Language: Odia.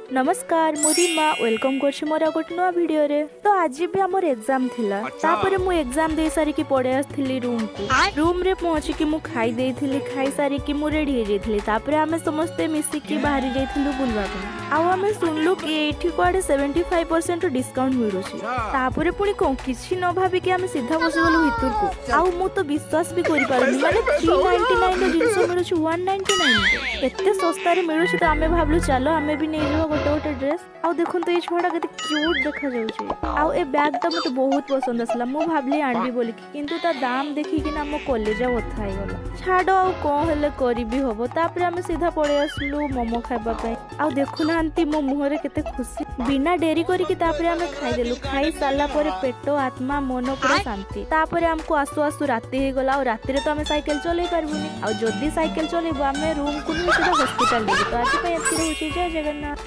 ନମସ୍କାର, ମୁଁ ରିମା, welcome କରୁଛି ମୋର ଆଉ ଗୋଟେ ନୂଆ ଭିଡ଼ିଓରେ। ତ ଆଜି ବି ଆମର ଏକ୍ଜାମ୍ ଥିଲା। ତାପରେ ମୁଁ ଏକ୍ଜାମ୍ ଦେଇ ସାରିକି ପଳେଇ ଆସିଥିଲି ରୁମ୍କୁ। ରୁମ୍ରେ ପହଞ୍ଚିକି ମୁଁ ଖାଇ ଦେଇଥିଲି। ଖାଇ ସାରିକି ମୁଁ ରେଡ଼ି ହେଇଯାଇଥିଲି। ତାପରେ ଆମେ ସମସ୍ତେ ମିଶିକି ବାହାରି ଯାଇଥିଲୁ ବୁଲିବା ପାଇଁ। ଆଉ ଆମେ ଶୁଣିଲୁ କି ଏଇଠି କୁଆଡ଼େ 75% ଡିସକାଉଣ୍ଟ ମିଳୁଛି। ତାପରେ ପୁଣି କ'ଣ କିଛି ନ ଭାବିକି ଆମେ ସିଧା ବସିଗଲୁ ଭିତରକୁ। ଆଉ ମୁଁ ତ ବିଶ୍ୱାସ ବି କରିପାରୁନି, ମାନେ 399ର ଜିନିଷ ମିଳୁଛି 199ରେ। ଏତେ ଶସ୍ତାରେ ମିଳୁଛି ତ ଆମେ ଭାବିଲୁ, ଚାଲ ଆମେ ବି ନେଇଯିବା ଗୋଟେ ଗୋଟେ ଡ୍ରେସ୍। ଆଉ ଦେଖନ୍ତୁ, ଏଇ ଛୁଆଟା କେତେ କ୍ୟୁଟ୍ ଦେଖାଯାଉଛି। ଆଉ ଏ ବ୍ୟାଗ୍ଟା ମୋତେ ବହୁତ ପସନ୍ଦ ଆସିଲା। ମୁଁ ଭାବିଲି ଆଣିବି ବୋଲିକି, କିନ୍ତୁ ତା ଦାମ ଦେଖିକିନା ମୋ କଲେଜା ବଥା ହେଇଗଲା। ଛାଡ଼, ଆଉ କ'ଣ ହେଲେ କରିବି ହବ? ତାପରେ ଆମେ ସିଧା ପଳେଇ ଆସିଲୁ ମୋମୋ ଖାଇବା ପାଇଁ। ଆଉ ଦେଖୁନାହାନ୍ତି ମୋ ମୁହଁରେ କେତେ ଖୁସି। ବିନା ଡେରି କରିକି ତାପରେ ଆମେ ଖାଇଦେଲୁ। ଖାଇ ସାରିଲା ପରେ ପେଟ, ଆତ୍ମା, ମନ ପୁରା ଶାନ୍ତି। ତାପରେ ଆମକୁ ଆସୁ ଆସୁ ରାତି ହେଇଗଲା। ଆଉ ରାତିରେ ତ ଆମେ ସାଇକେଲ ଚଲେଇ ପାରିବୁନି। ଆଉ ଯଦି ସାଇକେଲ ଚଲେଇବୁ, ଆମେ ରୁମକୁ ନୁହେଁ, ସିଧା ହସ୍ପିଟାଲ ଯିବୁ। ତ ଆଜି ପାଇଁ ଏତିକି ରହୁଛି। ଜୟ ଜଗନ୍ନାଥ।